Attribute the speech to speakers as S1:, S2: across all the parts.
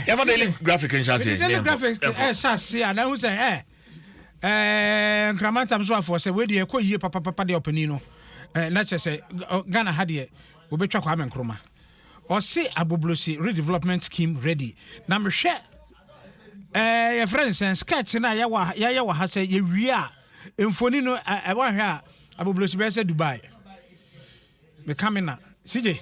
S1: Yɛfa Daily Graphic nhyɛ aseɛ.
S2: Daily Graphic ɛhyɛ ase a, na ɛho sɛ nkramantam so afoɔ sɛ wei deɛ ɛkɔ yie papapapa deɛ, ɔpanin no na kyerɛ sɛ Ghana ha deɛ wɔbɛtwa Kwame Nkrumah. Ɔse Agbogbloshie redevelopment scheme ready. Na mehwɛ yɛfrɛ no sɛn, sketch no a yɛayɛ wɔ ha sɛ yɛwie a, mfoni no ɛwɔ ahwɛ a, Agbogbloshie bɛyɛ sɛ Dubai. Meka me na sigye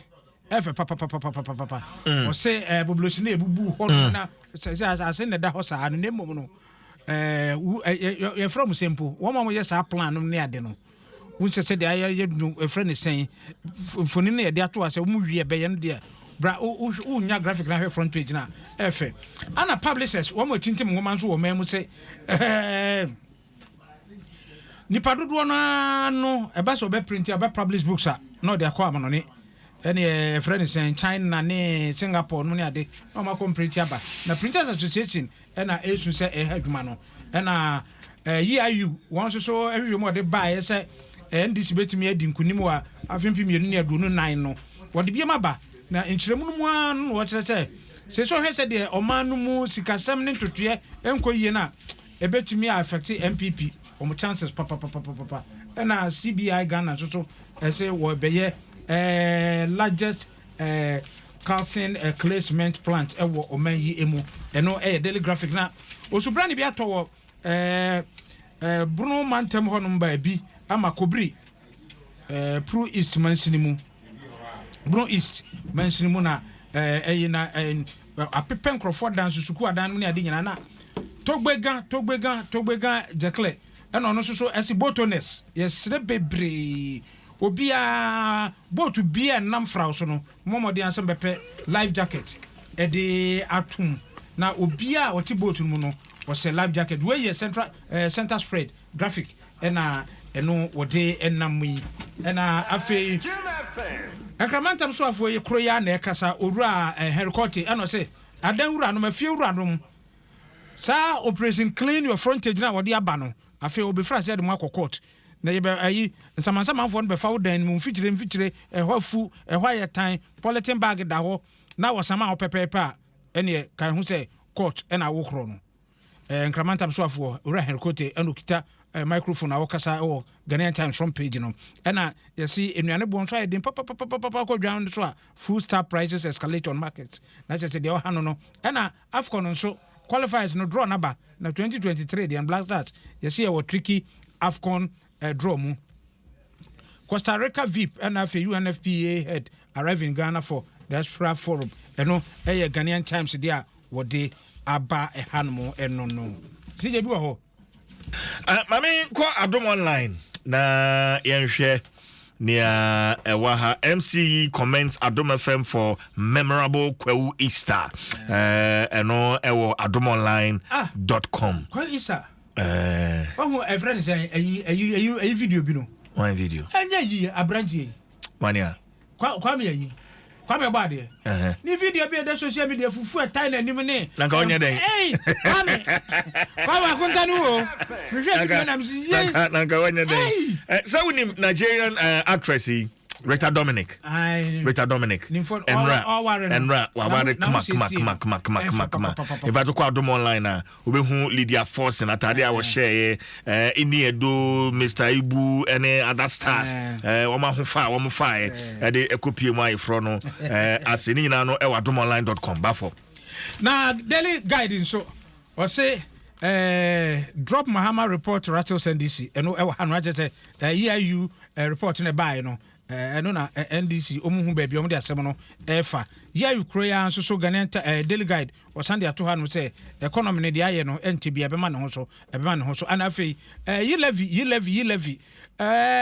S2: ɛfɛ papapapapapapa. Ɔsɛ Agbogbloshie no ebubu hɔ no na sɛ ase na ɛda hɔ saa no, na mmom no yɛfrɛ mo sɛ mpo wɔn a wɔyɛ saa plan no ne ade no, wonsɛ sɛ deɛ ayɛ no, yɛfrɛ no sɛn, mfoni no yɛde ato a sɛ wɔn wie bɛyɛ no deɛ, bra wonya graphic na hwɛ front page na ɛfɛ. Ana publishers wɔn a tintim nwoma nso wɔ man mu sɛ nipa dodoɔ naa no ɛba sɛ ɔbɛ print, ɔbɛ publish books a, na ɔde akɔ amanɔne, ɛne yɛfrɛ no sɛn, China ne Singapore no ne ade, na ɔmo akɔ print aba. Na Printers Association ɛna esu sɛ ɛha adwuma no. Ɛna EIU wɔn nso so ɛhwehwɛ mu a ɔde baeɛ sɛ NDC bɛtumi adi nkunim wɔ afe 2024 no, wɔde biam aba. Na nkyerɛmu no mu ara no na wɔkyerɛ sɛ ɔhwɛ sɛ deɛ ɔman no mu sikasɛm ne ntotoeɛ nkɔ yie no a, ɛbɛtumi a affect NPP wɔn chances papapapapapa. Ɛna CBI Ghana nso so ɛsɛ wɔbɛyɛ largest calcined clay cement plant ɛwɔ ɔman yi mu. Ɛno ɛyɛ Daily Graphic. Na osubrani bi atɔ wɔ ɛɛ ɛɛ Bono mantam hɔnom baabi ama Kobiri Pru East mansini mu, Bono East mansini mu, na ɛyi na apepɛ nkurɔfoɔ dan so, sukuu adan no ne ade nyinaa. Na Togbega Togbega Togbega Jɛklɛ ɛna ɔno nso so ɛsi boat owners, yɛsrɛ bebree, obiara boat biara nam fra so no, mmɔmɔden asɛm bɛpɛ life jacket ɛde atum, na obiara a ɔte boat no mu no ɔhyɛ life jacket. Wei yɛ central center spread graphic ɛna ɛno wɔde ɛnam yi. Ɛna afei nkramantam so afoɔ yi koro yi a na ɛkasa, Owura Henry Quartey, ɛna ɔsɛ adan wuranom, afie wuranom, saa Operation Clean Your Frontage na wɔde aba no, afei obɛfiri aseɛ de mu akɔ court na yɛbɛ ayi nsamansamanfoɔ no bɛfa wo dan mu mfikyire mfikyire, ɛhɔ afu, ɛhɔ ayɛ tan, polythene bag da hɔ na wɔsama wo pɛpɛɛpɛ a, ɛneɛ kan ho sɛ court ɛna awokorɔ no. Nkramantam so afoɔ Owura Henry Quartey ɛna okita microphone a wɔkasa ɛwɔ Ghanaian Times front page no. Ɛna yɛsi nnuane boɔ nso ayɛ den papapapapa kɔ dwan so a, food stuff prices escalate on market, na kyerɛ sɛ deɛ ɔha no. Ɛna AFCON nso qualifiers no draw naba na 2023 deɛ, Black Stars yɛsi yɛwɔ tricky AFCON draw mu. Costa Rica VIP ɛna afei UNFPA head arrive in Ghana for Diaspora Forum. Ɛno ɛyɛ Ghanaian Times deɛ a wɔde aba ɛha nom. Ɛno no sigye bi wɔ hɔ.
S1: Maame nkɔ Adom Online na yɛnhwɛ nea ɛwɔ ha. MCE commends Adom FM for memorable Kwawu Easter. Ɛno ɛwɔ adomonline.com.
S2: Kwawu Easter. Ɔhu ɛfrɛ ne sɛ ɛyi video bi no.
S1: One video.
S2: Ɛnyɛ yi aberanteɛ yi.
S1: Wani a.
S2: Kwame ayi Kwame bɔ adeɛ ne video bi ɛda social media, fufu ɛtae n'anim ne.
S1: Na nka ɔnyɛ dɛn?
S2: Ɛy, Kwame Kwame akonta ne wo mehwɛ video nam si yie.
S1: Na nka ɔnyɛ dɛn? Sɛ wonim Nigerian actress yi, Rita Dominic. Rita Dominic. Enra. Enra waware kama kama kama kama kama kama kama. In fact, kɔ Adom Online na wobɛhu Lydia Forson atade a wɔhyɛeɛ, Ini Edo, Mr Ibu ɛne other stars. Wɔn ahofa a wɔn faeɛ ɛde ɛkɔpie mu ayeforɔ no ase ne nyinaa no ɛwɔ adomonline.com bafo.
S2: Na Daily Guide nso ɔse drop Mahama report rattles NDC. Ɛno ɛwɔ ha no akyɛ sɛ EIU report no ɛbaeɛ no, ɛno na NDC ɔmu hu baabi ɔmo de asɛm no ɛfa. EIU kuro yi ara nso so, Ghanaian Daily Guide ɔsan de ato ha no sɛ economy no deɛ ayɛ no ɛnte bi, ɛbɛma ne ho so, ɛbɛma ne ho so. Ɛna afei yi levy, yi levy, yi levy,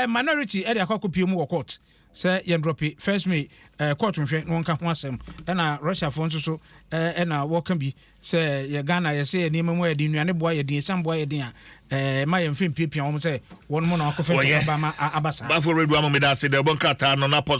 S2: minority ɛde akɔ akɔpie mu wɔ court sɛ yɛn drop 1 May court nhwɛ na wɔnka ho asɛm. Ɛna Russiafoɔ nso so ɛna wɔka bi sɛ yɛ Ghana yɛsɛ yɛ nneɛma mu yɛ den, nnuane boa yɛ den, esan boa yɛ den a, ma yɛn mfe mpiapia wɔn sɛ wɔn mo na wakɔfɛ ntɔkwa ba ma aba saa.
S1: Bafo redu ama mi da ase dɛ ɔbɔ nkrataa no na pɔ.